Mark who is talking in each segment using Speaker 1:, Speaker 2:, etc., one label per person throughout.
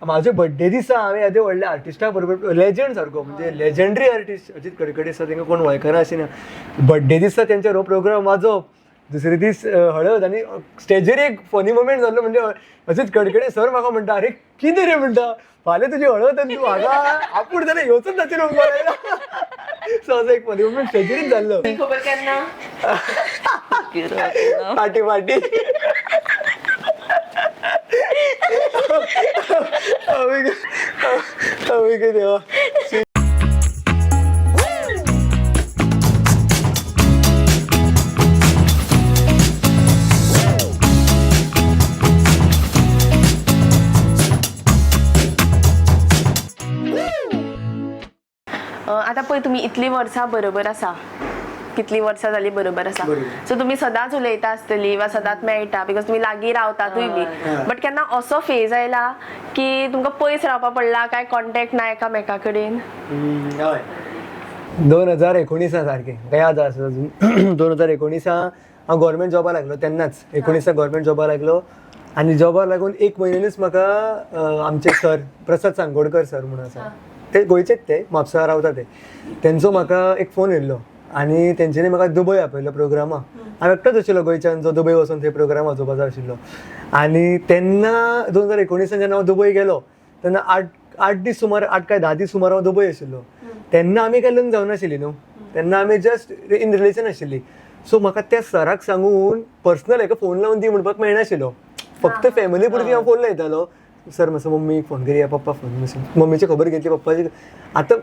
Speaker 1: म्हाजे बड्डे दिसा हांवें येदे व्हडल्या आर्टिस्टा बरोबर, लेजंड सारको, म्हणजे लेजंडरी आर्टिस्ट अजीत कडकडे आसा, तांकां कोण वळखना अशें ना. बड्डे दिसा तेंच्या हो प्रोग्राम वाजोवप, दुसरे दीस हळद आनी स्टेजीर एक फनी मुमेंट जाल्लो, म्हणजे अजीत कडकडे सर म्हाका म्हणटा, अरे कितें रे म्हणटा, फाल्यां तुजी हळद आनी तूं हांगा आपूण जाल्यार येवचोच नाशिल्लो म्हणपाक. सो असो एक फनी मुमेंट स्टेजीरच जाल्लो.
Speaker 2: खबर केन्ना?
Speaker 1: पाटी पाटी आमी देवा.
Speaker 2: आतां पळय तुमी इतलीं वर्सां बरोबर आसा, कितलीं वर्सां जालीं बरोबर आसा, सो तुमी सदांच उलयता आसतली वा सदांच मेळटा, because तुमी लागीं रावतातूय बी, बट केन्ना असो फेज आयला की तुमकां पयस रावपा पडला, काय कॉन्टेक्ट ना एकामेका कडेन?
Speaker 1: हय, 2019 सारकें म्हाका याद आसा अजून. 2019 हांव गव्हर्मेंट जॉबा लागलो तेन्नाच, 19 गव्हर्मेंट जॉबा लागलो आनी जॉबा लागून एक म्हयन्यानूच म्हाका आमचे सर प्रसाद सांगोडकर सर म्हणून आसा, ते गोंयचेच, ते म्हापसा रावता ते, तेंचो म्हाका एक फोन येयल्लो आनी तेंच्यांनी म्हाका दुबय आपयलो प्रोग्रामा. हांव एकटोच आशिल्लो गोंयच्यान जो दुबय वचून थंय प्रोग्राम वाजोवपाचो आशिल्लो. आनी तेन्ना 2019 जेन्ना हांव दुबय गेलो तेन्ना आठ दीस सुमार, 8 काय 10 दीस सुमार हांव दुबय आशिल्लो. तेन्ना आमी काय लग्न जावनाशिल्ली न्हू, तेन्ना आमी जस्ट इन रिलेशन आशिल्ली. सो म्हाका त्या सराक सांगून पर्सनल हेका फोन लावन दी म्हणपाक मेळनाशिल्लो, फक्त फॅमिली पुरती हांव फोन लायतालो. सर मातसो मम्मीक फोन करया, पप्पा फोन, मातसो मम्मीची खबर घेतली, पप्पाची. आतां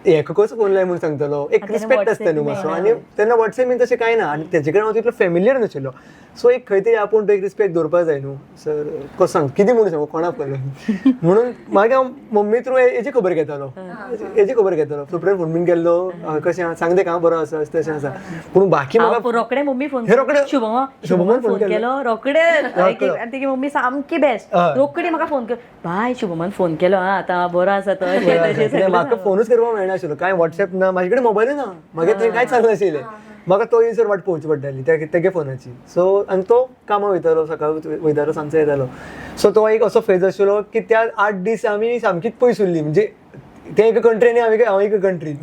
Speaker 1: हेका कसो फोन लाय म्हूण सांगतलो, एक
Speaker 3: आनी
Speaker 1: रिस्पेक्ट आसता न्हू मातसो. आनी तेन्ना वॉट्सएप बीन तशें कांय ना आनी तेजे कडेन हांव तितलो फेमिलियर नाशिल्लो. सो एक खंय तरी आपूण तो एक रिस्पेक्ट दवरपाक जाय न्हू. सर कसो सांग, कितें म्हणून सांगू कोणाक कळ्ळें म्हणून मागीर हांव मम्मी थ्रू हेजी खबर घेतालो, हेजी खबर घेतालो. सुप्रेम फोन बीन केल्लो, कशें आहा सांग, तेका हांव बरो आसा, अशें तशें आसा. पूण बाकी
Speaker 3: हांव
Speaker 1: म्हाका
Speaker 3: रोखडे मम्मी फोन,
Speaker 1: हे रोखडे
Speaker 3: शुभमा
Speaker 1: शुभमान
Speaker 3: शुभमान
Speaker 1: फोन
Speaker 3: फोन केलो रोखडे.
Speaker 1: रोखडो.
Speaker 3: आनी तेगी मम्मी सामकी बेस्ट, रोखडी म्हाका फोन कर, बाय शुभमान फोन केलो हा, आतां बरो आसा तो, अशें तशें
Speaker 1: कित्याक
Speaker 3: सगळें
Speaker 1: म्हाका
Speaker 3: सांगलें.
Speaker 1: फोनूच करपाक मेळनाशिल्लो, कांय वॉट्सएप ना, म्हाजे कडेन मोबायलूय ना, मागीर थंय कांय चलनाशिल्लें. म्हाका तो येयसर वाट पळोवची पडटाली त्या तेगे फोनाची. सो आनी तो कामाक वयतालो, सकाळ वयतालो, सांजचो येतालो. सो तो एक असो फेज आशिल्लो की त्या 8 दीस आमी सामकीच पयस उरली, म्हणजे ते एका कंट्रीन आमी हांव एका कंट्रीन.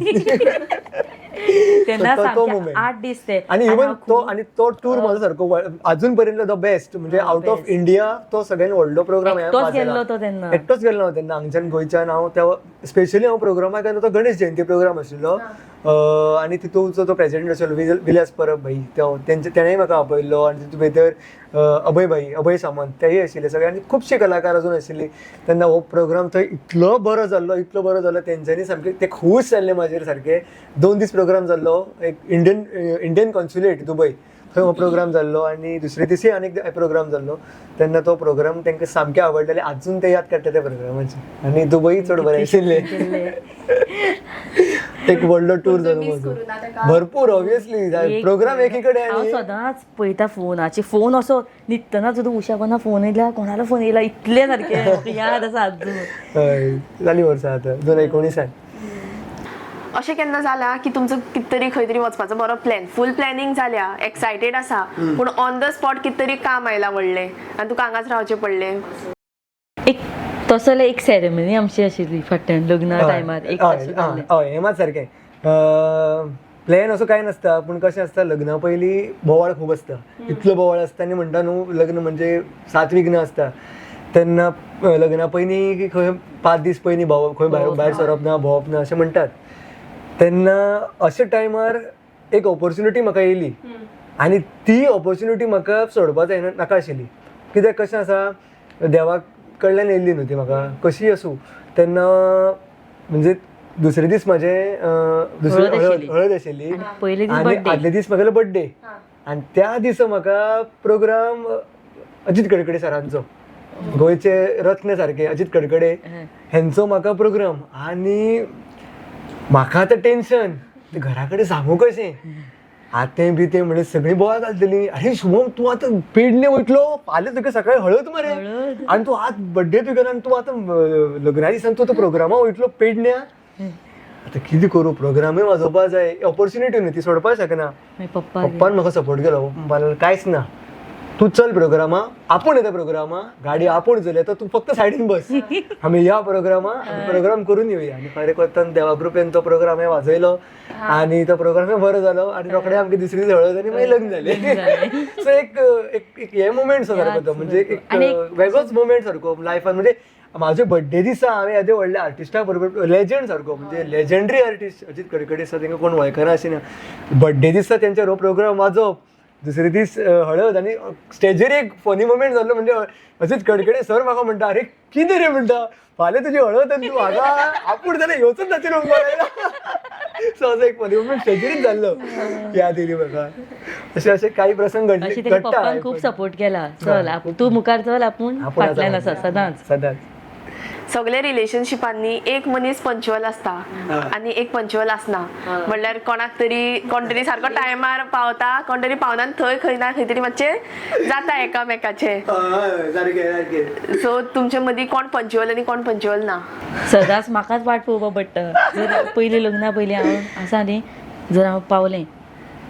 Speaker 3: तेन्ना
Speaker 1: तो
Speaker 3: सामके
Speaker 1: moment.
Speaker 3: 8 दीस ते.
Speaker 1: आणि इवन
Speaker 3: हांव
Speaker 1: तो आणि तो टूर माझा सारको अजून पर्यंत the best, म्हणजे आउट ऑफ
Speaker 3: best.
Speaker 1: India तो सगळ्यात व्हडलो प्रोग्राम.
Speaker 3: एकटोच गेल्लो तो तेन्ना.
Speaker 1: एकटोच गेल्लो हांव तेन्ना हांगच्यान गोंयच्यान. हांव त्या स्पेशली हांव प्रोग्रामाक गेलो, तो गणेश जयंती प्रोग्राम आशिल्लो. आनी तितूंत जो प्रेसिडेंट आशिल्लो विलास परब भाई, तो तेंचे तेणेय म्हाका आपयल्लो. आनी तितूंत भितर अभय भाई, अभय सामंत तेय आशिल्ले सगळे आनी खुबशे कलाकार अजून आशिल्ले. तेन्ना हो प्रोग्राम थंय इतलो बरो जाल्लो, इतलो बरो जाल्लो, तेंच्यांनी सामके ते खूश जाल्ले म्हाजेर सारके. 2 दीस प्रोग्राम जाल्लो, एक इंडियन इंडियन कॉन्सुलेट दुबय थंय हो प्रोग्राम जाल्लो आनी दुसरे दिसूय आनीक प्रोग्राम जाल्लो. तेन्ना तो प्रोग्राम तांकां सामकें आवडलेले, आजून ते याद काडटा त्या प्रोग्रामाची. आनी दुबई चड बरें आशिल्लें, एक व्हडलो टूर जालो
Speaker 2: miss
Speaker 1: म्हजो.
Speaker 2: करूं ना तेका?
Speaker 1: भरपूर ऑब्वियसली प्रोग्राम एकी कडेन
Speaker 3: हांव
Speaker 1: आनी
Speaker 3: सदांच पळयता फोनाचे, फोन असो न्हिदतना सुद्दां उशा कोणा फोन येयला, कोणालो फोन येयला, इतले सारके म्हाका याद आसा आजून.
Speaker 1: हय, जाली वर्सां आतां 2019.
Speaker 2: अशें केन्ना जाला की तुमचो कित तरी खंय तरी वचपाचो बरो प्लॅन, फूल प्लॅनिंग जाल्या, एक्सायटेड आसा, पूण ऑन the spot कित तरी काम आयलां व्हडलें आनी तुका हांगाच रावचें पडलें?
Speaker 3: एक तसो जाल्यार एक सेरेमनी आमची आशिल्ली फाटल्यान लग्ना टायमार एक
Speaker 1: हय,
Speaker 3: तशें
Speaker 1: हय,
Speaker 3: जाल्लें.
Speaker 1: हय, हें मात सारकें. प्लॅन असो कांय नासता, पूण कशें आसता, लग्ना पयलीं बोवाळ खूब आसता, इतलो बोवाळ आसता आनी म्हणटा न्हू लग्न म्हणजे 7 विघ्न आसता. तेन्ना लग्ना पयलीं की खंय 5 दीस पयलीं भोंवप, खंय भायर भायर सरप ना, भोंवप ना अशें म्हणटात. तेन्ना अशे टायमार एक ऑपॉर्च्युनिटी म्हाका येयली आनी ती ऑपॉर्च्युनिटी म्हाका सोडपा जायना नाका आशिल्ली. कित्याक कशें आसा, देवा कडल्यान येयल्ली न्हू ती म्हाका, कशीय आसूं. तेन्ना म्हणजे दुसरे दीस म्हाजे दुसरे
Speaker 3: हळद आशिल्ली.
Speaker 1: हळद आशिल्ली
Speaker 3: आनी पयले दीस
Speaker 1: आनी
Speaker 3: birthday.
Speaker 1: आदले दीस म्हागेलो बड्डे आनी त्या दिसा म्हाका प्रोग्राम अजीत कडकडे सरांचो, गोंयचे रत्न सारके अजीत कडकडे हेंचो म्हाका प्रोग्राम. आनी म्हाका आतां टेन्शन, घरा कडेन सांगू कशें, आतें बितें म्हणजे सगळीं बोवाळ घालतली, अरे शुभम तूं आतां पेडणे वयतलो, फाल्यां तुका सकाळी हळद मरे आनी तूं आज बड्डे तुगेलो आनी तूं आतां लग्ना दिसान तूं आतां प्रोग्रामा वयतलो पेडण्या. आतां कितें करूं, प्रोग्रामूय वाजोवपा जाय, ऑपॉर्च्युनिटी न्हू ती सोडपाक शकना.
Speaker 3: मागीर पप्पा
Speaker 1: पप्पान म्हाका सपोर्ट केलो, पप्पान कांयच ना, तूं चल प्रोग्रामा, आपूण येता प्रोग्रामा, गाडी आपूण चलयता, तूं फक्त सायडीन बस, आमी या प्रोग्रामा, आमी प्रोग्राम करून येवया. आनी खरें कोत्तान देवा कृपेन तो प्रोग्राम हांवें वाजयलो आनी तो प्रोग्राम बरो जालो आनी रोखडे आमकां दुसरी दीस हळद आनी मागीर लग्न जालें. सो एक एक एक हे मुमेंट सारको तो, म्हणजे एक
Speaker 3: आनी एक
Speaker 1: वेगळोच मुमेंट सारको लायफान. म्हणजे म्हाज्या बड्डे दिसा हांवें येदे व्हडल्या आर्टिस्टा बरोबर, लेजंड सारको, म्हणजे लेजंडरी आर्टिस्ट अजीत कडकडे आसा, तांकां कोण वळखना अशें ना, बड्डे दिसा तेंच्या हो प्रोग्राम वाजोवप, दुसरे दीस हळद आनी स्टेजीर एक फनी मुमेंट जाल्लो. म्हणजे अजीत कडकडे सर म्हाका म्हणटा, अरे कितें रे म्हणटा, फाल्यां तुजी हळद आनी तूं हांगा आपूण जाल्यार येवचोच नाचेर उबो. सो असो एक फनी मुमेंट स्टेजीरच जाल्लो, याद येयली म्हाका. अशे अशे काही प्रसंग घडले,
Speaker 3: अशी तेका
Speaker 1: घडटा
Speaker 3: पप्पान खूब सपोर्ट केला, चल तूं मुखार चल, आपूण
Speaker 1: आपूण
Speaker 3: फाटल्यान आसा सदांच.
Speaker 1: सदांच.
Speaker 2: सगळे रिलेशनशिपांनी एक मनीस पंच्युअल आसता आनी एक पंच्युअल आसना, म्हणल्यार कोणाक तरी कोण तरी सारको टायमार पावता, कोण तरी पावना, थंय खंय ना खंय तरी मातशें जाता एकामेकाचें.
Speaker 1: सारकें सारकें.
Speaker 2: सो तुमचे मदीं कोण पंच्युअल आनी कोण पंच्युअल ना?
Speaker 3: सदांच म्हाकाच वाट पळोवपा पडटा. जर पयलीं लग्ना पयलीं हांव आसा न्ही, जर हांव पावलें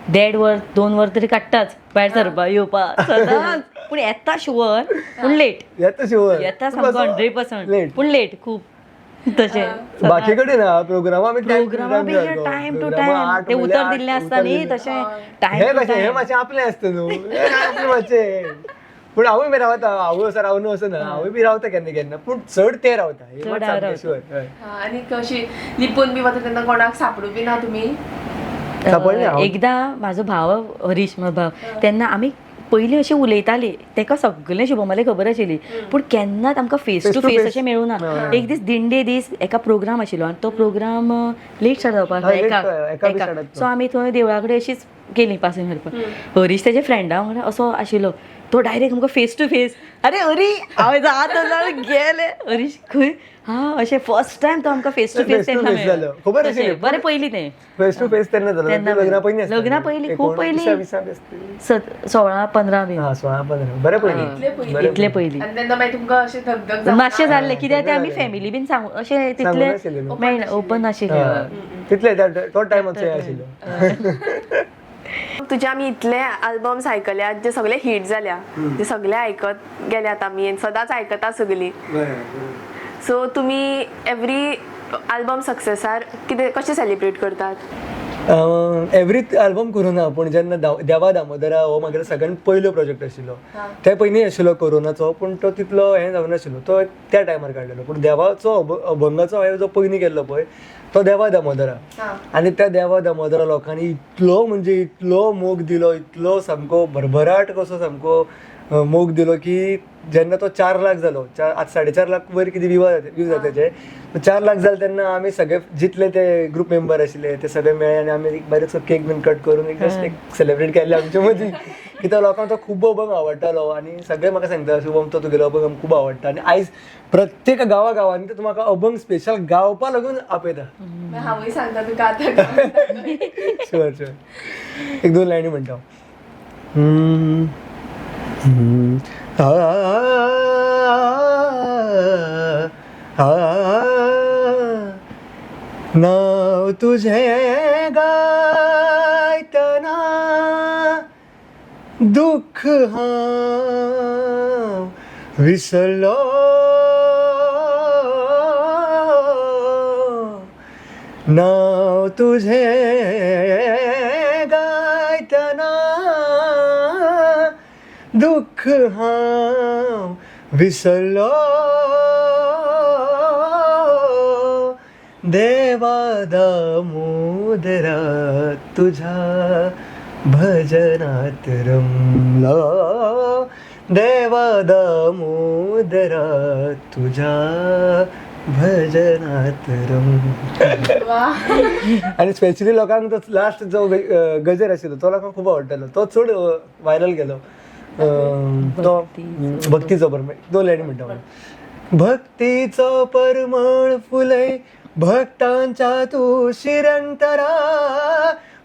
Speaker 3: देड वर 2 वर तरी काडटाच भायर सरपा येवपा सदांच, पूण येता शुवर, पूण लेट
Speaker 1: येता शुवर,
Speaker 3: येता सामको 100%,
Speaker 1: लेट,
Speaker 3: पूण लेट खूब तशें.
Speaker 1: बाकी कडेन ना प्रोग्रामा आमी
Speaker 3: प्रोग्रामा बी टायम टू टायम ते उतर दिल्लें आसता न्ही तशें टायम
Speaker 1: हे
Speaker 3: टू
Speaker 1: कशें हे
Speaker 3: टायम.
Speaker 1: मातशें आपलें आसता न्हू, हे आपलें मातशें. पूण हांवूय बी रावता, हांवूय असो रावना असो ना, हांवूय बी रावता केन्ना केन्ना, पूण चड ते रावता हे
Speaker 3: चड
Speaker 1: मात
Speaker 3: हांव
Speaker 1: सामकें
Speaker 3: रावता.
Speaker 1: शुअर. हय.
Speaker 2: आनी कशी लिपून बी वता तेन्ना कोणाक सापडू बी ना तुमी?
Speaker 1: सापडलें हांव.
Speaker 3: एकदां म्हाजो भाव हरीश म्हजो भाव, तेन्ना आमी पयलीं अशें उलयतालीं, तेका सगळें शुभमालें खबर आशिल्ली, पूण केन्नाच आमकां फेस टू फेस अशें मेळूं ना. एक दीस दिंडे दीस एका प्रोग्राम आशिल्लो आनी तो प्रोग्राम लेट स्टार्ट जावपाक
Speaker 1: हय, late
Speaker 3: एकाक
Speaker 1: एका बी
Speaker 3: एकाक.
Speaker 1: स्टार्ट
Speaker 3: सो आमी थंय देवळा कडेन अशीच गेलीं पासय मारपाक. हरीश तेज्या फ्रेंडा वांगडा असो आशिल्लो, तो डायरेक्ट आमकां फेस टू फेस, अरे हरी हांव हेजो हात धरलो गेले हरीश खंय हा, अशें फर्स्ट टायम तो आमकां face to face
Speaker 1: Face to
Speaker 3: तेन्ना
Speaker 1: face जालो. खबर
Speaker 3: तशें,
Speaker 1: आशिल्ली.
Speaker 3: बरें पयलीं तें
Speaker 1: फेस टू फेस तेन्ना जालो,
Speaker 3: तेन्ना
Speaker 1: लग्ना पयलीं आसता.
Speaker 3: लग्ना पयलीं, खूब पयलीं.
Speaker 1: 20 बी आसतली.
Speaker 3: 16-15 बी.
Speaker 1: हा 16-15, बरें पयलीं,
Speaker 2: इतले पयलीं.
Speaker 3: इतले पयलीं
Speaker 2: आनी तेन्ना मागीर तुमकां अशें धगधग जावना?
Speaker 3: मातशें जाल्लें कित्याक ते आमी
Speaker 1: जालें.
Speaker 3: फॅमिली बीन सांगू अशें
Speaker 1: सांगून
Speaker 3: तितलें
Speaker 1: नाशिल्लें न्हू.
Speaker 3: मेळना, ओपन नाशिल्लें.
Speaker 1: हा. तितले तो टायम मातसो हें आशिल्लो.
Speaker 2: तुजे आमी इतले अल्बम्स आयकल्यात जे सगळे हिट जाल्या, जे सगळे आयकत गेल्यात आमी, सदांच आयकता सगळीं. सो तुमी एवरी अल्बम सक्सेसार कितें कशें सेलिब्रेट करतात?
Speaker 1: एवरी अल्बम करूं ना, पूण जेन्ना देवा दामोदरा हो म्हागेलो सगळ्यान पयलो प्रोजेक्ट आशिल्लो, ते पयलीं आशिल्लो कोरोनाचो, पूण तो तितलो हें जावं नाशिल्लो, तो एक त्या टायमार काडलेलो. पूण देवाचो अभंगाचो हांवें जो पयलीं केल्लो पळय तो देवा दामोदरा, आनी त्या देवा दामोदरा लोकांनी इतलो म्हणजे इतलो मोग दिलो, इतलो सामको भरभराट कसो सामको मोग दिलो की जेन्ना तो 4 लाख जालो, आज 4.5 लाख वयर कितें व्यू जाता तेजे, 4 लाख जाले तेन्ना आमी सगळे जितले ते ग्रुप मेंबर आशिल्ले ते सगळे मेळ्ळे आनी आमी एक बरोसो केक बीन कट करून एक जस्ट एक सेलिब्रेट केल्ले आमचे मदीं, कित्याक लोकांक तो खूब अभंग आवडटालो आनी सगळे म्हाका सांगता शुभम तो तुगेलो अभंग आमकां खूब आवडटा. आनी आयज प्रत्येक गांवा गांवांनी तो म्हाका अभंग स्पेशल गावपा लागून आपयता.
Speaker 2: हांवूय सांगता तुका आतां.
Speaker 1: शुअर शुअर, एक 2 लायनी म्हणटा. नाव तुझे गायतना दुःख हांव विसरलो, नाव तुझे गायतना दुःख हांव विसरलो, देवा दामोदरा तुझ्या भजनात रमलो, देवा दामोदरा तुझ्या भजनात रमलो. आनी स्पेशली लोकांक तो लास्ट जो गजर आशिल्लो तो लोकांक खूब आवडटालो, तो चड व्हायरल गेलो. तो भक्तीचो परमळ, 2 लायनी म्हणटा. भक्तीचो परमळ फुलय भक्तांच्या तूं शिरंतरा,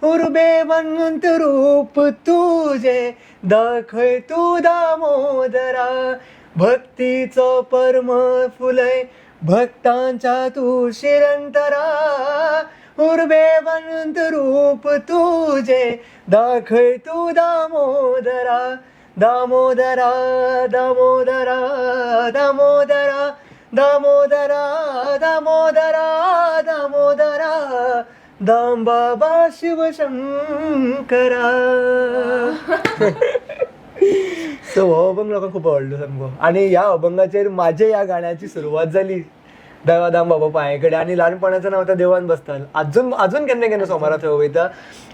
Speaker 1: उर्बेवंत रूप तुझे दाखय तूं दामोदरा, भक्तीचो परमळ फुलय भक्तांच्या तूं शिरंतरा, उर्बेवंत रूप तुझे दाखय तूं दामोदरा, दामोदरा दामोदरा दामोदरा दामोदरा दामोदरा दामोदरा दाम बाबा शिवशंकरा. सो हो अभंग लोकांक खूब आवडलो सामको. आनी ह्या अभंगाचेर माझे ह्या गाण्याची सुरवात जाली, देवा दाम बाबा पांये कडेन. आनी ल्हानपणाच्यान हांव त्या देवळान बसतालो, अजून अजून केन्ना केन्ना सोमारा थंय वयता.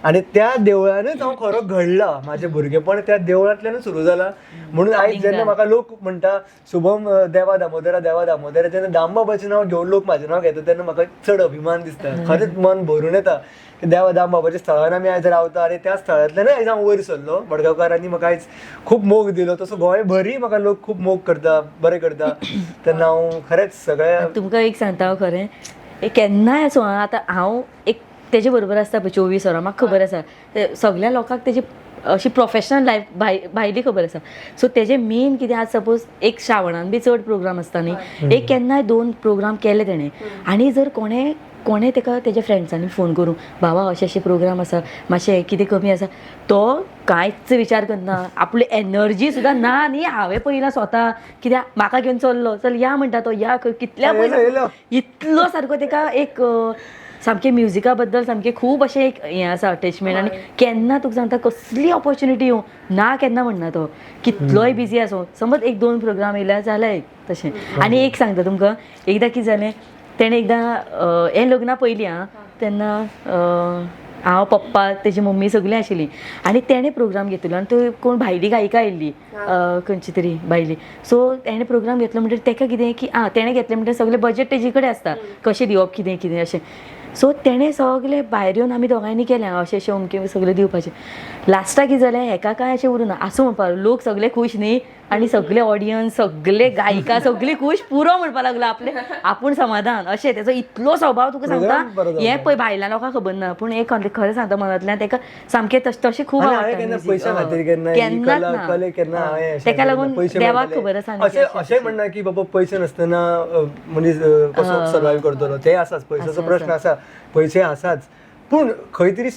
Speaker 1: आनी त्या देवळानूच हांव खरो घडला, म्हाजें भुरगेपण त्या देवळांतल्यानूच सुरू जाला. म्हणून आयज जेन्ना म्हाका लोक म्हणटा शुभम देवा दामोदरा देवा दामोदरा, तेन्ना दामबाबाचें नांव घेवन लोक म्हाजें नांव घेता तेन्ना म्हाका चड अभिमान दिसता. खरेंच मन भरून येता की देवा दामबाबाच्या स्थळान आमी आयज रावता आनी त्या स्थळांतल्यानूय आयज हांव वयर सरलो. मडगांवकारांनी म्हाका आयज खूब मोग दिलो, तसो गोंयभरूय म्हाका लोक खूब मोग करता, बरें करता. तेन्ना हांव खरेंच सगळ्या
Speaker 3: तुमकां एक सांगता हांव खरें, एक केन्नाय आसूं आतां हांव एक तेजे बरोबर आसता पळय 24 वरां, म्हाका खबर आसा ते सगल्या लोकांक तेजी अशी प्रोफेशनल लायफ भायली खबर आसा. सो तेजे मेन कितें, आज सपोज एक श्रावणान बी चड प्रोग्राम आसता न्ही, एक केन्नाय 2 प्रोग्राम केले तेणें, आनी जर कोणें कोणें तेका तेज्या फ्रेंड्सांनी फोन करून बाबा अशें अशें प्रोग्राम आसा मातशें कितें कमी आसा, तो कांयच विचार करना, आपली एनर्जी सुद्दां ना न्ही. हांवें पळयलां स्वता, कित्याक म्हाका घेवन चल्लो, चल या म्हणटा तो, या कितल्या पयस, इतलो सारको तेका एक सामकें म्युजिका बद्दल सामकें खूब अशें एक हें आसा अटेचमेंट. आनी केन्ना तुका सांगता कसली ऑपॉर्च्युनिटी येवं ना केन्ना म्हणना तो, कितलोय बिजी आसूं, समज एक 2 प्रोग्राम येयल्यार जालें एक तशें. आनी एक सांगता तुमकां, एकदां कितें जालें, तेणें एकदां हें लग्ना पयलीं आं, तेन्ना हांव पप्पा तेजी मम्मी सगळीं आशिल्लीं आनी तेणें प्रोग्राम घेतिल्लो, आनी तो कोण भायली गायिका आयिल्ली खंयची तरी भायली. सो तेणें प्रोग्राम घेतलो म्हणटकीर तेका कितें की आं तेणें घेतलें म्हणटकीर सगळें बजट तेजे कडेन आसता, कशें दिवप कितें कितें अशें. सो तेणें सगळें भायर येवन आमी दोगांयनी केलें अशें अशें अमकें सगळें दिवपाचें. लास्टाक कितें जालें, हेका कांय अशें उरूना, आसूं म्हणपाक लोक सगळे खूश न्ही, आनी सगळे ऑडियन्स सगळे गायिका सगळी खूश, पुरो म्हणपाक लागलो आपले आपूण समाधान अशें. तेजो इतलो स्वभाव तुका सांगता, हें पळय भायल्या लोकांक खबर ना, पूण एक खरें सांगता मनांतल्यान तेका सामकें तशें खूब आवडटा. केन्नाच तेका लागून देवाक खबर आसा.
Speaker 1: अशें म्हणना की बाबा पयशे नासतना मनीस कसो सर्वायव करतलो, ते आसाच, पयशाचो प्रश्न आसा, पयशे आसाच, पूण खंय तरी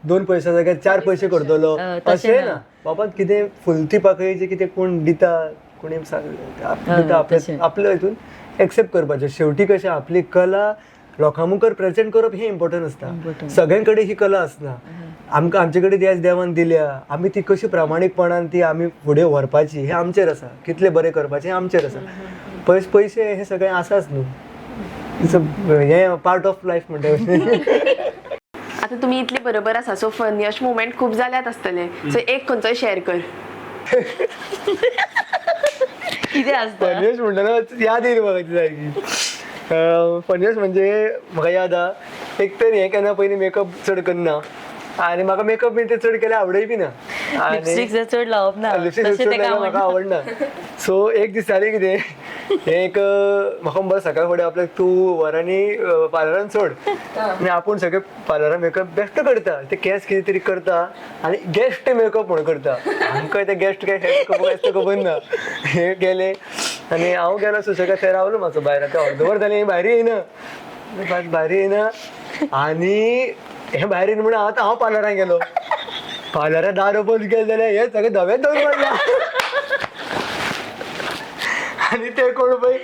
Speaker 1: 2 पयशा जाग्यार 4 पयशे करतलो अशें ना. बाबा कितें फुलती पाकळी जे कितें कोण दिता, कोणी दिता, आपल्या हितून एक्सेप्ट करपाचें. शेवटी कशें आपली कला लोकां मुखार प्रेजेंट करप हें इम्पोर्टंट आसता. सगळ्यां कडेन ही कला आसना, आमकां आमचे कडेन ती आयज देवान दिल्या, आमी ती कशी प्रामाणीकपणान ती आमी फुडें व्हरपाची हें आमचेर आसा, कितलें बरें करपाचें हें आमचेर आसा. पयशे हे सगळें आसाच न्हू, it's हें पार्ट ऑफ लायफ म्हणटा.
Speaker 2: आतां तुमी इतली बरोबर आसा, सो फनियस्ट मुमेंट खूब जाल्यात आसतले, सो एक खंयचोय शेअर कर.
Speaker 3: कितें आसता
Speaker 1: फनियस्ट म्हणटना याद येयली म्हाका ती सारकी. फनियस्ट म्हणजे म्हाका याद आहा, एक तर हें केन्ना पयलीं मेकअप चड करना, आनी म्हाका मेकअप बी ते चड केल्यार आवडय बी ना,
Speaker 3: लिपस्टीक चड लावप ना,
Speaker 1: लिपस्टीक चड लायल्यार म्हाका आवडना. सो एक दीस जालें कितें, हें एक म्हाका बरें सकाळ फुडें आपल्याक तूं वरांनी पार्लरान सोड, आनी आपूण सगळे पार्लरान मेकअप बेश्टो करता, ते केंस कितें तरी करता आनी गेस्ट मेकअप म्हणून करता. आमकां ते गेस्ट काय खबर आसता खबर ना. हे गेले आनी हांव गेलो सुशेगाद थंय रावलो मातसो भायर, आतां अर्दवर जालें भायर येयना, भायर येयना, आनी हे भायर येयना म्हणून आतां हांव पार्लरान गेलो. पार्लरान दार ओपन केलें जाल्यार हे सगळें धवेंच दवर पडला, आनी ते कोण पळय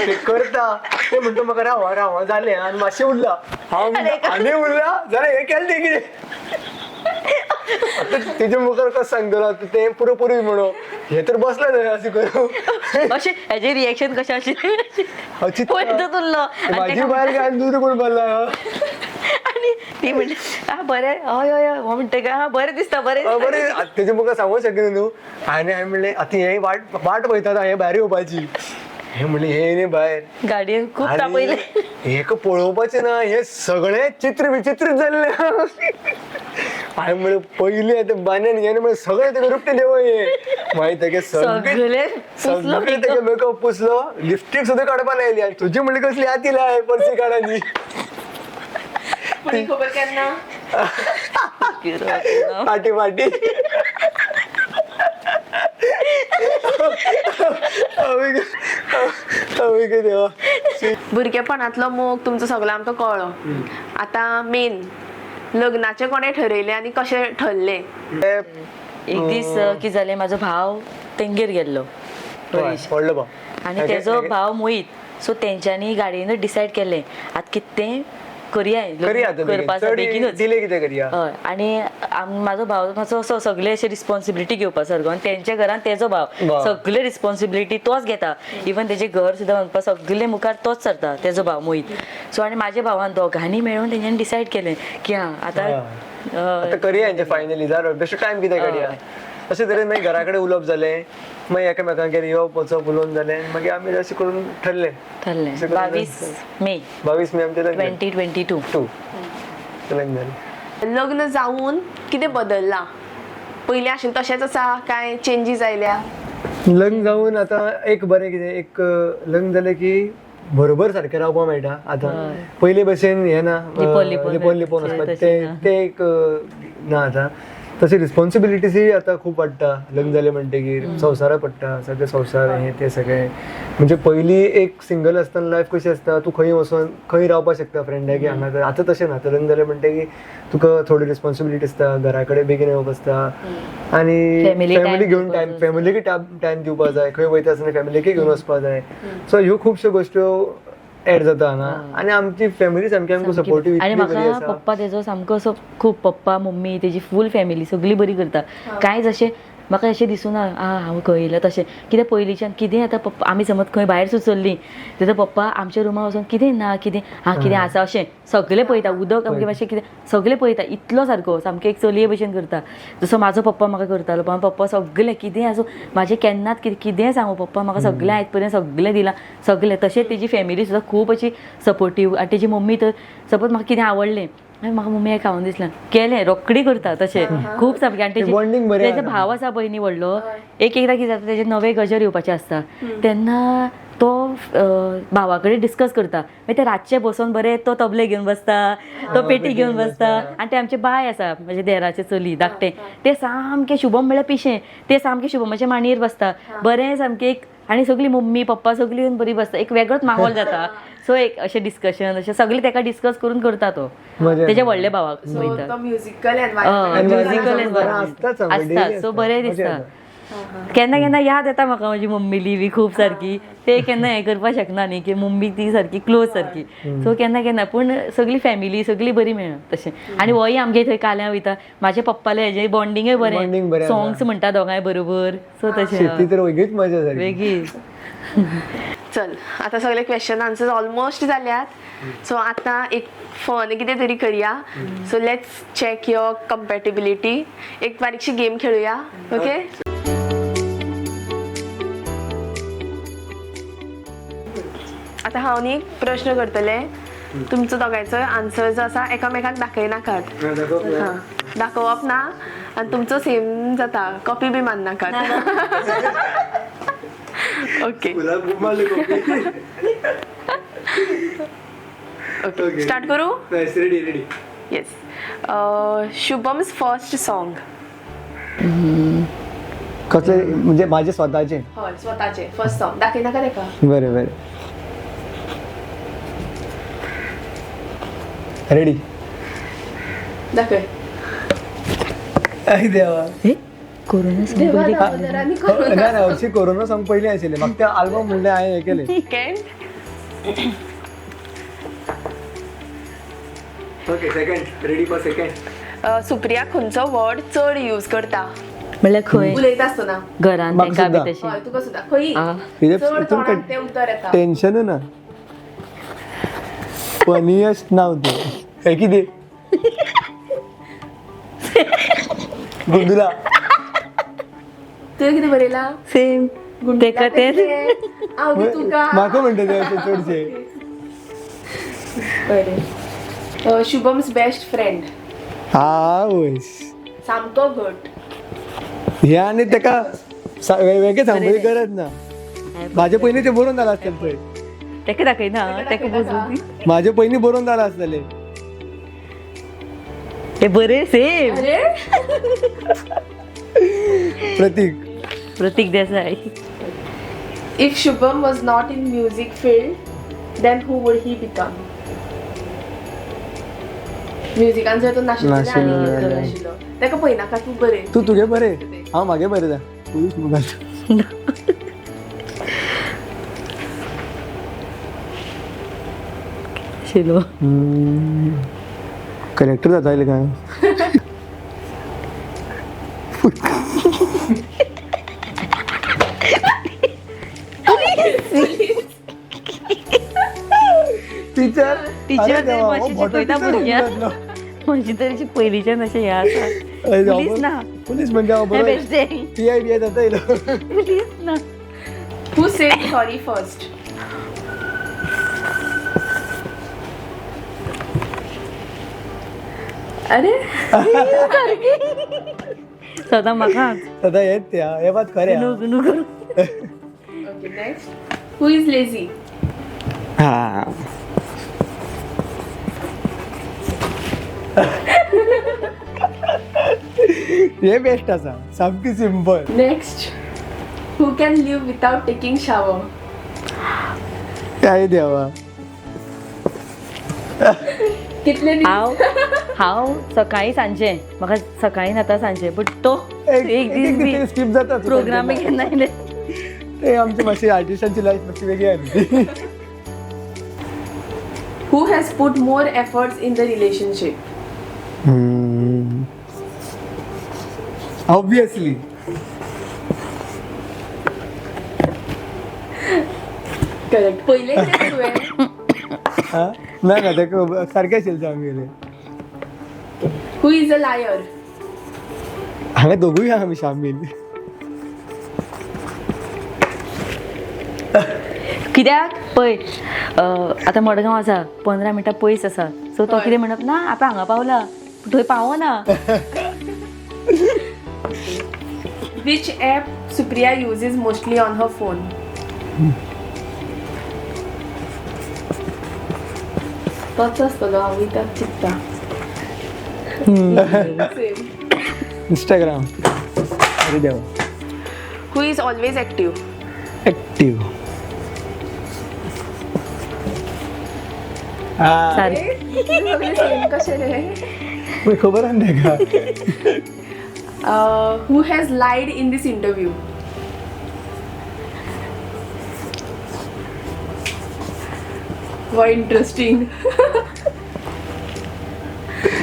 Speaker 1: ते करता ते म्हणटा म्हाका राव राव जालें आनी मातशें उरला, हांव आनी उरला जाल्यार हें केलें तें कितें आतां तेजे मुखार कसो सांगतलो आतां तें पुरो पुरो म्हणून हें तर बसलें न्हय अशें करूं.
Speaker 3: अशें हेजें रिएक्शन कशें आशिल्लें, पळयतच उरलो
Speaker 1: म्हाजी बायल काय दुसरो कोण पडला.
Speaker 3: आनी ती म्हणली आं बरें, हय हय हय, हो म्हणटा काय आं बरें दिसता, बरें
Speaker 1: बरें तेजे मुखार सांगूंक शकना न्हू. आनी हांवें म्हणलें आतां हें वाट वाट पळयता हें भायर येवपाची, हें म्हणलें हें न्ही भायर
Speaker 3: गाडयेन खूब तापयलें.
Speaker 1: हेका पळोवपाचें ना, हें सगळें चित्र विचित्र जाल्लें. हांवें म्हणलें पयलीं आतां बांदून घेवन म्हणलें सगळें तेका रुपटें देवय हें, मागीर तेगे
Speaker 3: सगळें
Speaker 1: सगळें तेगे मेकअप पुसलो, लिपस्टीक सुद्दां काडपाक लायली. आनी तुजी म्हणली कसली आती लाय पर्सी काड. आनी
Speaker 2: खबर केन्ना
Speaker 1: फाटी फाटी
Speaker 2: भुरगेपणांतलो मोग तुमचो सगळो आमकां कळ्ळो. आतां मेन लग्नाचें कोणें ठरयलें आनी कशें ठरलें?
Speaker 3: एक दीस कितें जालें, म्हाजो भाव तेंगेर गेल्लो हरीश,
Speaker 1: व्हडलो भाव
Speaker 3: आनी तेजो भाव मोहीत. सो तेंच्यांनी गाडयेनूच डिसायड केलें आतां कितें करया,
Speaker 1: करया आतां बेगीन.
Speaker 3: करपा
Speaker 1: चड
Speaker 3: बेगीनूच
Speaker 1: डिले कितें करया.
Speaker 3: हय. आनी म्हाजो भाव मातसो असो सगळे अशे रिस्पॉन्सिबिलिटी घेवपा सारको, आनी तेंच्या घरान तेजो भाव सगळे रिस्पॉन्सिबिलिटी तोच घेता. इवन तेजें घर सुद्दां बांदपा सगळे मुखार तोच सरता, तेजो भाव मोहीत. सो आनी म्हाज्या भावान दोगांनी मेळून तेंच्यांनी डिसायड केलें की हा आतां
Speaker 1: आतां करया हेंचें फायनली, जालो बेश्टो टायम कितें काडया. अशें तरेन मागीर घरा कडेन उलोवप जालें, मागीर एकामेकांगेर येवप वचप उलोवन जालें, मागीर आमी अशें करून ठरलें.
Speaker 3: ठरलें.
Speaker 1: अशें करून
Speaker 3: 22 मे
Speaker 1: 22 मे आमचें लग्न.
Speaker 3: 2022.
Speaker 1: टू लग्न जालें.
Speaker 2: लग्न जावन कितें बदल्लां? पयलीं आशिल्लें तशेंच आसा काय चेंजीस आयल्या?
Speaker 1: लग्न जावन आतां एक बरें कितें, एक लग्न जालें की बरोबर सारकें रावपाक मेळटा आतां. पयलीं भशेन हें ना,
Speaker 3: लिपोवन लिपोवन
Speaker 1: लिपोवन लिपोवन
Speaker 3: तशें
Speaker 1: वचपाचें तें
Speaker 3: ना.
Speaker 1: तें एक ना आतां. तशी रिस्पॉन्सिबिलिटीजय आतां खूब वाडटा लग्न जालें म्हणटकीर. संवसारा पडटा सगळे, संवसार हें तें सगळें. म्हणजे पयलीं एक सिंगल आसतना लायफ कशी आसता, तूं खंय वचोन खंय रावपाक शकता फ्रेंडागेर हांगा थंय. आतां तशें ना, आतां लग्न जालें म्हणटकीर तुका थोडी रिस्पॉन्सिबिलिटी आसता, घरा कडेन बेगीन येवप आसता आनी
Speaker 3: Family time
Speaker 1: family घेवन
Speaker 3: दिवपाचो
Speaker 1: टायम
Speaker 3: आसता.
Speaker 1: फॅमिलीक टायम दिवपाक जाय, खंय वयता आसतना फॅमिलीकय घेवन वचपाक जाय. सो ह्यो खुबश्यो गोश्ट्यो एड जाता हांगा. आनी आमची फॅमिली सामकी आमकां सपोर्टीव
Speaker 3: आनी
Speaker 1: इतली बरी
Speaker 3: म्हाका
Speaker 1: आसा.
Speaker 3: पप्पा तेजो सामको असो खूब, पप्पा मम्मी तेजी फूल फॅमिली सगळी बरी करता. कांयच अशें म्हाका अशें दिसूना आ हांव खंय येयलां तशें कित्याक. पयलींच्यान कितें आतां पप्पा आमी समज खंय भायर सुचल्लीं जाल्यार पप्पा आमच्या रुमा वचोन कितें ना कितें हा कितें आसा अशें सगळें पळयता. उदक आमगें मातशें कितें सगळें पळयता, इतलो सारको सामकें एक चलये भशेन करता. जसो म्हाजो पप्पा म्हाका करतालो, पण पप्पा सगळें कितें आसूं म्हाजें केन्नाच कितें कितेंय सांगू पप्पा म्हाका सगळें आयज पर्यंत सगळें दिलां सगळें. तशें तेजी फॅमिली सुद्दां खूब अशी सपोर्टीव. आनी तेजी मम्मी तर सपोज म्हाका कितें आवडलें मागीर म्हाका मम्मी हें खावन दिसलें केलें रोखडी करता तशें खूब सामकें. आनी
Speaker 1: ते bonding बरें
Speaker 3: तेजो
Speaker 1: आसा.
Speaker 3: भाव आसा पळय न्ही व्हडलो, एक एकदां कितें जाता तेजे नवे गजर येवपाचे आसता तेन्ना तो भावा कडेन डिस्कस करता. मागीर ते रातचे बसोन बरें तो तबले घेवन बसता, तो पेटी घेवन बसता. आनी ते आमचे बाय आसा म्हणजे देराचे चली धाकटें, तें सामकें शुभम म्हळ्यार पिशें, तें सामकें शुभमाच्या मांडयेर बसता बरें सामकें एक. आनी सगळीं मम्मी पप्पा सगळीं येवन बरी बसता, एक वेगळोच माहोल जाता. सो एक अशें डिस्कशन अशें सगळें तेका डिस्कस करून करता तो
Speaker 1: मजा
Speaker 3: तेज्या
Speaker 1: येता.
Speaker 3: व्हडल्या भावाक
Speaker 2: सो
Speaker 3: वयता.
Speaker 2: तो म्युजिकल
Speaker 3: हय,
Speaker 2: एनवायरमेंट
Speaker 3: म्युजिकल
Speaker 1: घरां आसताच आमकां,
Speaker 3: आसता.
Speaker 1: daily
Speaker 3: सो बरें
Speaker 1: आसता. मजा
Speaker 3: दिसता.
Speaker 1: येता.
Speaker 3: केन्ना केन्ना याद येता म्हाका म्हजी मम्मीली बी खूब सारकी, ते केन्ना हें करपाक शकना न्ही की मम्मी ती सारकी क्लोज सारकी. सो केन्ना केन्ना पूण सगळी फॅमिली सगळी बरी मेळना तशें. आनी होय आमगे थंय काल्यां वयता, म्हाजे पप्पाले हेजें बॉन्डिंगय
Speaker 1: Bonding बरें
Speaker 3: बरें,
Speaker 1: आसा.
Speaker 3: सॉंग्स म्हणटा दोगांय बरोबर. सो तशें
Speaker 1: शेती तर वेगळीच मजा सारकी.
Speaker 3: वेगळी.
Speaker 2: चल आता सगळे क्वेश्चन आन्सर्स ऑलमोस्ट जाल्यात. सो आता एक फन कितें तरी करया. So let's check your compatibility. एक बारीकशी गेम खेळूया. ओके, आता हांव न्ही प्रश्न करतले, तुमचो दोगांयचो आन्सर जो आसा एकामेकाक दाखयनाकात. हां, दाखोवप ना आनी तुमचो सेम जाता, कॉपी बी मारनाकात. ओके ओके, स्टार्ट करूं?
Speaker 1: Ready ready.
Speaker 2: Yes. Shubham's first song.
Speaker 1: कसले म्हणजे माझे स्वतःचे?
Speaker 2: हय, स्वताचे फर्स्ट सॉंग. दाखयनाका तेका.
Speaker 1: बरें बरें, रेडी.
Speaker 2: दाखय.
Speaker 1: आई देवा.
Speaker 3: हे कोरोना
Speaker 2: देवा
Speaker 3: संपली.
Speaker 2: दामोदरांनी करू.
Speaker 1: ना ना, हरशीं कोरोना सावन पयलीं आशिल्लें म्हाका तें आल्बम म्हणलें हांवें हें केलें.
Speaker 2: Second.
Speaker 1: Okay, second, ready for second.
Speaker 2: Supriya खंयचो वर्ड चड यूज करता
Speaker 3: म्हणल्यार खंय?
Speaker 2: उलयता आसतना?
Speaker 3: घरान
Speaker 1: म्हाका
Speaker 3: तेंका बी
Speaker 1: सुद्दां.
Speaker 3: तशें.
Speaker 2: हय, तुका सुद्दां खंय
Speaker 3: आ.
Speaker 2: चड तोंडाक तें उतर येता?
Speaker 1: टेन्शन ना, फनियस्ट नाव तें. हें कितें गोंदुला.
Speaker 2: तुवें कितें बरयलां?
Speaker 3: सेम तेका तें.
Speaker 2: हांव बी तुका.
Speaker 1: म्हाका म्हणटा तें अशें चडशें.
Speaker 2: बरें. Shubham's best friend.
Speaker 1: आवयस.
Speaker 2: सामको घट.
Speaker 1: हे आनी तेका वेगळें सांगपाची गरज ना. म्हाजे पयलीं तें बरोवन जालां आसतलें पळय.
Speaker 3: तेका दाखयना तेका बसून.
Speaker 1: म्हाजे पयलीं बरोवन जालां आसतलें.
Speaker 3: हे बरें सेम.
Speaker 2: अरे.
Speaker 1: Pratik.
Speaker 3: Pratik Desai.
Speaker 2: If Shubham was not in music field, then who would he become? म्युजिकान जर तो नाशिल्लो
Speaker 1: नाशिल्लो
Speaker 2: आनी
Speaker 1: जाल्यार.
Speaker 2: नाशिल्लो ताका पळयनाका तूं बरें.
Speaker 1: तूं तुगे बरें, हांव मागे बरें जा. Police mobile.
Speaker 3: आशिल्लो.
Speaker 1: कलेक्टर जाता येयलें काय? टीचर.
Speaker 3: टीचर ते मातशें शिकयता भुरग्यांक. म्हजी तरी पयलींच्यान अशें हें आसा, पुलीस ना.
Speaker 1: पुलीस म्हणजे हांव
Speaker 3: हें
Speaker 1: बरो
Speaker 3: बेश्टें.
Speaker 1: पी I B I जाता येयलो.
Speaker 3: पुलीस ना.
Speaker 2: Who said sorry first? अरे.
Speaker 3: सदां म्हाकाच.
Speaker 1: सदां हेंच ते आं, हें मात खरें आं.
Speaker 3: न्हू न्हू करून.
Speaker 2: Okay, next. Who is lazy?
Speaker 1: हा. हे बेस्ट आसा, सामकी simple.
Speaker 2: Next, who can live without taking shower?
Speaker 1: काय देवा.
Speaker 2: कितले दीस?
Speaker 3: हांव हांव सकाळी सांजचें, म्हाका सकाळी न्हाता सांजचें, बट तो एक दीस बी
Speaker 1: स्कीप जाता.
Speaker 3: प्रोग्रामीक केन्ना येयले.
Speaker 1: ते आमची मातशी आर्टिस्टांची लायफ मातशी वेगळी आसली.
Speaker 2: Who has put more efforts in the relationship?
Speaker 1: Obviously.
Speaker 2: Correct. पयले तुवें.
Speaker 1: ना ना, ते सारकें आशिल्लें आमगेलें.
Speaker 2: Who is a liar?
Speaker 1: हांगा दोगूय आहा आमी शामील.
Speaker 3: कित्याक पळय, आतां मडगांव आसा, 15 मिनटां पयस आसा, सो तो
Speaker 2: हय.
Speaker 3: कितें म्हणप ना, आतां हांगा पावला पूण थंय पावना.
Speaker 2: Which app Supriya uses mostly on her phone? तोच आसतलो, हांवूय तेंच चिंत्ता. सेम.
Speaker 1: इंस्टाग्राम. अरे देवा.
Speaker 2: Who is always active?
Speaker 1: Active.
Speaker 3: सारकें.
Speaker 2: सगळे सेम कशे रे?
Speaker 1: खबर आसा ताका.
Speaker 2: Who has lied in this interview? वा, इंटरेस्टिंग.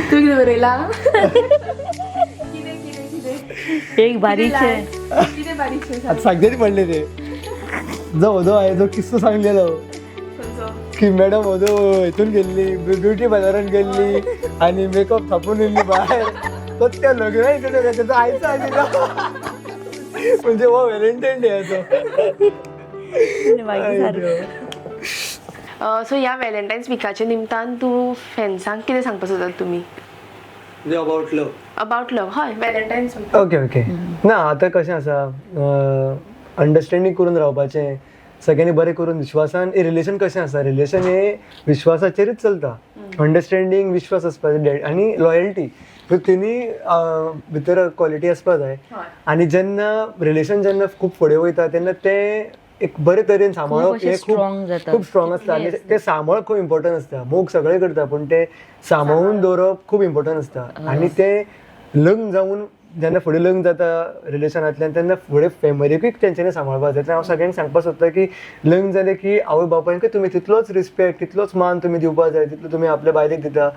Speaker 2: तूं कितें बरयलां? कितें कितें कितें?
Speaker 3: एक बारीकशें.
Speaker 2: कितें बारीकशें?
Speaker 1: आतां सांगचेच पडलें ते जो हो हांवें जो किस्सो सांगलेलो.
Speaker 2: खंयचो?
Speaker 1: की मॅडम हो हितून गेल्ली, ब्युटी पार्लरान गेल्ली आनी मेकअप थापून येयल्ली भायर, तो त्या लग्नाक तेजो आयचो आशिल्लो, म्हणजे हो व्हॅलेंटायन डेयाचो.
Speaker 3: मागीर सारकें.
Speaker 2: सो ह्या व्हॅलेंटायन्स विकाच्या निमतान तूं फॅन्सांक कितें सांगपाक सोदतात तुमी?
Speaker 1: About love?
Speaker 2: अबाउट लव, हय, व्हॅलेंटायन्स वीक.
Speaker 1: Okay okay. ना, आतां कशें आसा, अंडरस्टँडींग करून रावपाचें सगळ्यांनी, बरें करून विश्वासान. रिलेशन कशें आसा, रिलेशन हें विश्वासाचेरूच चलता. अंडरस्टँडींग, विश्वास आसपाक जाय आनी लॉयल्टी, ह्यो तिनूय भितर क्वॉलिटी आसपाक जाय. आनी जेन्ना रिलेशन जेन्ना खूब फुडें वयता तेन्ना तें एक बरे तरेन सांबाळप
Speaker 3: अशें
Speaker 1: हें
Speaker 3: strong जाता.
Speaker 1: खूब स्ट्रॉंग आसता आनी तें सांबाळप खूब इम्पॉर्टंट आसता. मोग सगळे करता पूण तें सांबाळून दवरप खूब इम्पॉर्टंट आसता. आनी तें लग्न जावन जेन्ना फुडें लग्न जाता रिलेशनांतल्यान तेन्ना फुडें फॅमिलीकूय तेंच्यांनी सांबाळपाक जाय. हांव सगळ्यांक सांगपाक सोदता की लग्न जालें की आवय बापायकूय तुमी तितलोच रिस्पेक्ट, तितलोच मान तुमी दिवपाक जाय जितलो तुमी आपल्या बायलेक दिता.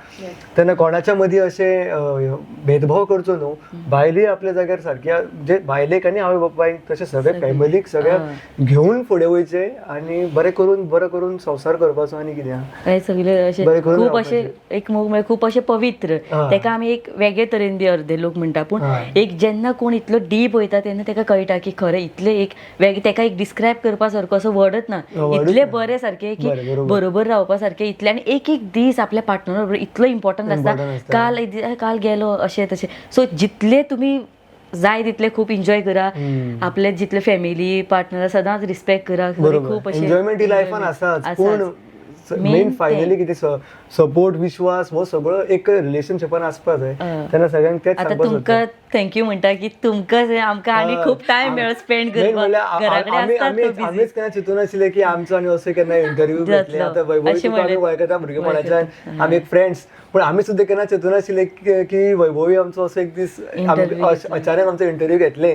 Speaker 1: तेन्ना कोणाच्या मदीं अशें भेदभाव करचो न्हू. बायलूय आपल्या जाग्यार सारकी, म्हणजे बायलेक आनी आवय बापायक तशें सगळे फॅमिलीक सगळ्या घेवन फुडें वयचें आनी बरें करून बरें करून संवसार करपाचो आनी कितें आहा.
Speaker 3: हे सगळे अशे
Speaker 1: बरें करून
Speaker 3: खूब अशे एक मोग म्हळ्यार खूब अशे पवित्र, तेका आमी एक वेगळे तरेन बी अर्दे लोक म्हणटा, पूण एक जेन्ना कोण इतलो डीप वयता तेन्ना तेका कळटा की खरें इतलें एक वेगळें, तेका एक डिस्क्रायब करपा सारको असो वर्डच ना,
Speaker 1: वर्डच
Speaker 3: इतलें
Speaker 1: ना.
Speaker 3: बरें सारकें की
Speaker 1: बरें, बरोबर.
Speaker 3: बरोबर रावपा सारकें इतलें. आनी एक एक दीस आपल्या पार्टनर बरोबर इतलो इम्पॉर्टंट आसता.
Speaker 1: Important आसता.
Speaker 3: काल एक दीस, काल गेलो अशें तशें. सो जितले तुमी जाय तितले खूब एन्जॉय करा, आपले जितले फॅमिली पार्टनर सदांच रिस्पेक्ट करा.
Speaker 1: बरोबर.
Speaker 3: खूब अशें
Speaker 1: एन्जॉयमेंट ही लायफान आसाच, पूण मेन फायनली कितें सपोर्ट, विश्वास हो सगळो एक रिलेशनशिपान आसपा जाय. तेन्ना सगळ्यांक तेच
Speaker 3: आतां
Speaker 1: सांगपाक
Speaker 3: तुमकां
Speaker 1: सोदता.
Speaker 3: थँक्यू म्हणटा की तुमकां आमकां आनी खूब टायम मेळ्ळो स्पेंड
Speaker 1: मेन
Speaker 3: करपाक.
Speaker 1: म्हणल्यार
Speaker 3: घरा कडेन
Speaker 1: आमी
Speaker 3: आसतात
Speaker 1: आमी
Speaker 3: तो busy.
Speaker 1: आमीच केन्ना चिंतून आशिल्ले की आमचो आनी असो केन्ना इंटरव्यू घेतले.
Speaker 3: जातलो.
Speaker 1: आतां वैभवी
Speaker 3: अशें
Speaker 1: तुका आमी
Speaker 3: म्हणलें.
Speaker 1: वळखता भुरगेपणाच्यान, आमी एक फ्रेंड्स, पूण आमी सुद्दां केन्ना चिंतून आशिल्ले की वैभवी आमचो असो एक दीस आमी
Speaker 3: Interview घेतलो.
Speaker 1: अचानक आमचो इंटरव्यू घेतले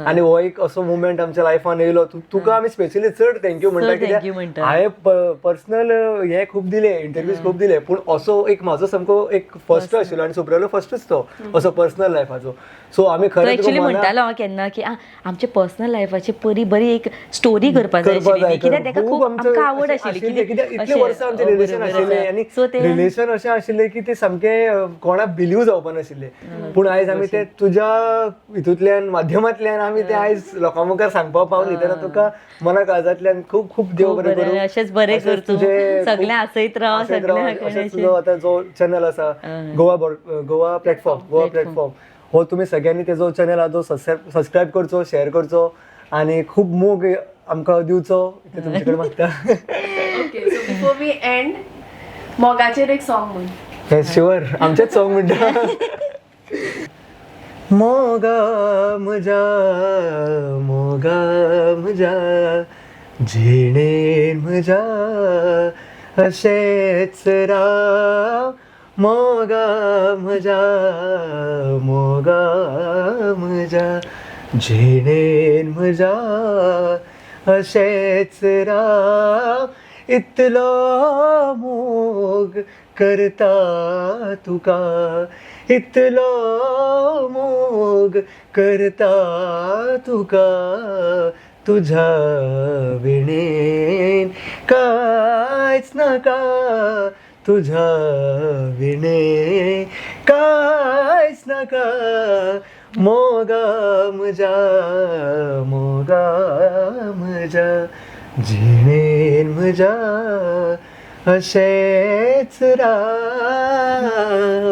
Speaker 1: आनी हो एक असो मुवमेंट आमच्या लायफान येयलो. तुका आमी स्पेशली चड thank you म्हणटा,
Speaker 3: thank you
Speaker 1: कित्याक
Speaker 3: म्हणटा.
Speaker 1: हांवें पर्सनल हे खूब दिले, इंटरव्यूज खूब दिले, पूण असो एक म्हाजो सामको एक फर्स्ट आशिल्लो आनी सुप्रियालो फर्स्टूच तो असो पर्सनल लायफाचो. सो आमी
Speaker 3: तो
Speaker 1: खरें तुका
Speaker 3: एक्चुअली
Speaker 1: मना-
Speaker 3: म्हणटालो हांव केन्ना की आमच्या पर्सनल लायफाची बरी बरी एक स्टोरी करपाक जाय
Speaker 1: करपाक
Speaker 3: आशिल्ली
Speaker 1: जाय.
Speaker 3: कित्याक ताका खूब
Speaker 1: आमचें
Speaker 3: आमकां आवड
Speaker 1: अशें
Speaker 3: आशिल्ली
Speaker 1: आशिल्लें, कित्याक इतले वर्सां आमचें रिलेशन आशिल्लें आनी
Speaker 3: सो ते
Speaker 1: रिलेशन अशें आशिल्लें की ते सामकें कोणाक बिलीव जावपा नाशिल्लें. पूण आयज आमी ते तुज्या हितूंतल्यान माध्यमांतल्यान आमी ते आयज लोकां मुखार सांगपाक पावली, तेन्ना तुका मना काळजांतल्यान खूब खूब देव
Speaker 3: खूब
Speaker 1: बरें
Speaker 3: बरें,
Speaker 1: करूं.
Speaker 3: अशेंच बरें
Speaker 1: अशेंच
Speaker 3: कर तूं.
Speaker 1: तुजें
Speaker 3: सगळें
Speaker 1: खूब
Speaker 3: हांसयत राव,
Speaker 1: हांसयत
Speaker 3: सगळें
Speaker 1: राव.
Speaker 3: हांसयत
Speaker 1: अशेंच तुजो आतां जो चॅनल आसा गोवा गोवा प्लॅटफॉर्म, गोवा प्लॅटफॉर्म हो तुमी सगळ्यांनी तेजो चॅनल आहा तो सबस्क्रायब करचो, शेअर करचो आनी खूब मोग आमकां दिवचो ते तुमचे कडेन मागता.
Speaker 2: Okay, so before we end, मोगाचेर एक सॉंग म्हण.
Speaker 1: हे शुअर, आमचेच सॉंग म्हणटा. मोगा म्हज्या, मोगा म्हज्या, जिणेन म्हज्या अशेंच राव. मोगा म्हज्या, मोगा म्हज्या, जिणेन म्हज्या अशेंच राव. इतलो मोग करता तुका, इतलो मोग करता तुका, तुझ्या विणेन कांयच नाका, तुझ्या विणे कांयच नाका. मोगा म्हज्या, मोगा म्हज्या, जिणेन म्हज्या अशेंच राव.